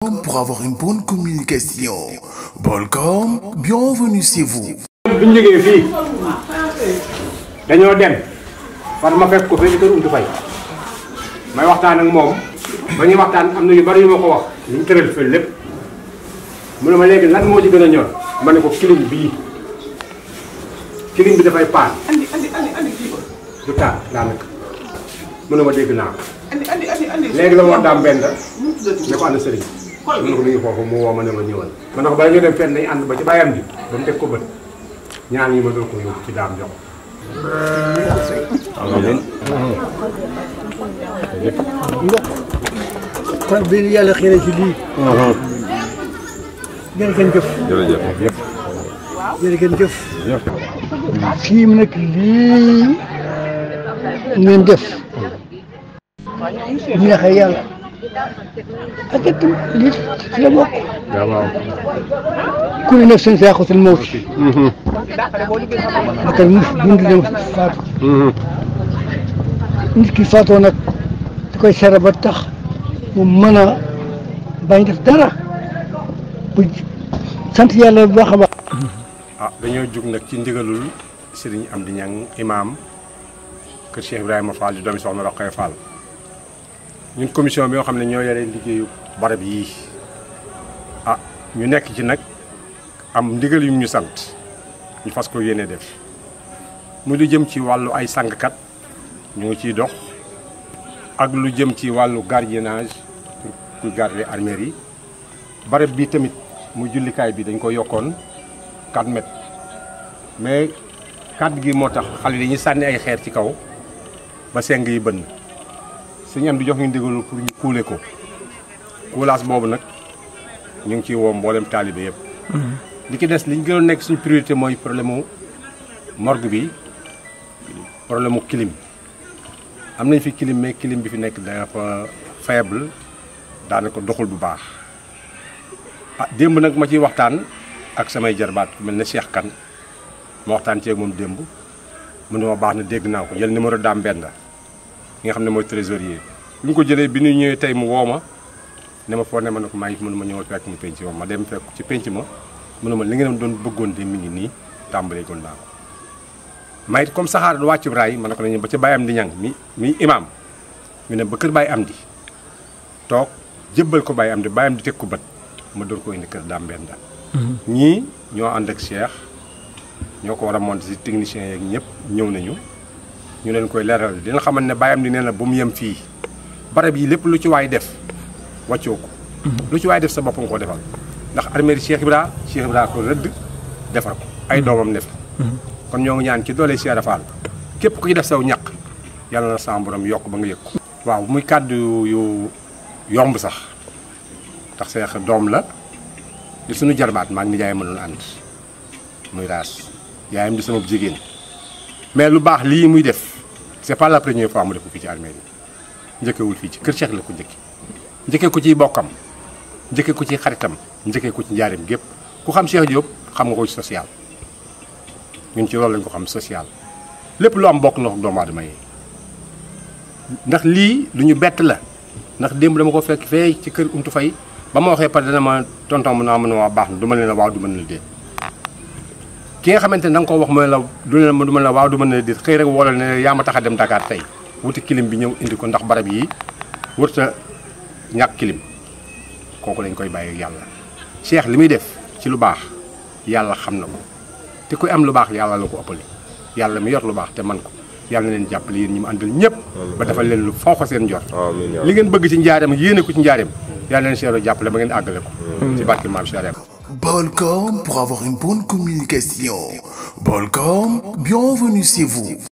Pour avoir une bonne communication. Bolcom, bienvenue chez vous. bi ñu jógee fii dañoo dem far ma fekk ko fii ci kër Oumou Faye may waxtaan ak moom ba ñuy waxtaan am na yu bari yu ma ko wax li ñu tëral fii lépp mu ne ma léegi lan moo ci gën a ñor ma ne ko clim bii clim bi dafay paan du taal daanaka mu ne ma dégg naa ko léegi la ma wax daam benn ne ko ànd sëriñ mu ne ko mi ngi foofu mu woo ma ne ma ñëwal ma ne ko bala ñu dem fenn nañ ànd ba ci bàyyam bi ba mu teg ko bët ñaan yi ma doon ko yóbbu ci daam jox kon bi yàlla xëy ci lii. jërë ngeen jëf. jërëjëf. jërë ngeen jëf. fii mu nekk lii ngeen def neexee yàlla ak itam lii ci la bokk. waaw ku ne nag seen saaxatul mawti. bakkan mu dund dem faatu. nit ki faatoo nag da koy sere ba tax mu mën a bañ def dara bu sant yàlla bu baax a baax. ah dañoo jug nag ci ndigalul Serigne Amdi Niang imam kër Cheikh Ibrahima Fall di doomi soxna Roqaya Fall ñun commission bi yoo xam ne ñoo yore liggéeyu barab yii ah ñu nekk ci nag am ndigal yu ñu sant ñu fas ko yéene def mu lu jëm ci wàllu ay sangkat ñu ngi ciy dox ak lu jëm ci wàllu gardiennage pour garder armères yi barab bi tamit mu jullikaay bi dañ ko yokkoon 4 mètres mais kàddu gi moo tax xale yi dañuy sànni ay xeer ci kaw ba seng yi bënn suñu am di jox ñu ndigalu pour ñu kuule ko kuulaas boobu nag ñu ngi ciy woo mboolem taalibe yëpp. li ci des li ñu gënoon nekk suñu priorité mooy problème mu morgue bi problème mu clim am nañ fi clim mais clim bi fi nekk dafa faible daanaka doxul bu baax ah démb nag ma ciy waxtaan ak samay jarbaat ku mel ne Cheikh Kane ma waxtaan ci ak moom démb mu ne ma baax na dégg naa ko jël numéro daam benn ki nga xam ne mooy trésorier bi mu ko jëlee bi ñu ñëwee tey mu woo ma ne ma foo ne ma ne ko maa ngi mënu ma ñëwal fekk mu penc ma dem fekk ci penc ma mu ne ma li ngeen doon bëggoon de mi ngi nii tàmbalee goon naa ko may comme saxaar du wàccu raay ma ne ko nañu ba ca Baye Amdi Niang mi imam ñu ne ba kër Baye Amdi toog jébbal ko Baye Amdi Baye Amdi teg ko bët ma door ko indi kër daam benn ñii ñoo ànd ak Cheikh ñoo ko war a monter ci techniciens yeeg ñëpp ñëw nañu ñu leen koy leeral dina xamal ne Baye Amdi nee na bu mu yem fii barab yi lépp lu ci waay def wàccoo ko lu ci waay def sa bopp nga ko defal ndax armée Cheikh Ibra ko rëdd defar ko ay doomam ne fi kon ñoo ngi ñaan ci doole Cheikh Fall képp ku ci def saw ñaq yàlla na sa borom yokk ba nga yëg ko waaw muy kàddu yu yomb sax ndax Cheikh doom la di suñu jarbaat maa ngi nijaay ma doon ànd muy raas yaayam di sama jigéen mais lu baax lii muy def c'est pas la première fois mu def ko fii ci armée yi njëkkewul fii ci kër Cheikh la ko njëkkee ko ci bokkam njëkkee ko ci xaritam njëkkee ko ci njaareem gépp ku xam Cheikh Diop xam nga ko ci social ñun ci loolu lañ ko xam social lépp lu am bokk na doomu aadama yi ndax lii lu ñu bett la ndax démb dama ko fekk fee ci kër Oumou Faye ba ma waxee par dana ma tonton mu naa mën a waa baax na du ma leen la waaw du ma leen la déet ki nga xamante ne da nga ko wax mooy la du ma la waaw du ma leen la déet xëy rek woo ne yaa ma tax a dem Dakar tey wuti kilim bi ñëw indi ko ndax barab yi wërta ñàkk kilim kooku lañ koy bàyyi yàlla Cheikh li muy def ci lu baax yàlla xam na ko te kuy am lu baax yàlla la ko ëppale yàlla mi yor lu baax te man ko yàlla na leen jàppale yéen ñi mu àndal ñëpp ba defal leen lu foo ko seen njort li ngeen bëgg ci njaareem yéene ko ci njaareem yàlla leen Cheikh jàppale ba ngeen àggale ko ci barke maam Cheikh. Bolcom pour avoir une bonne communication. Bolcom, bienvenue chez vous.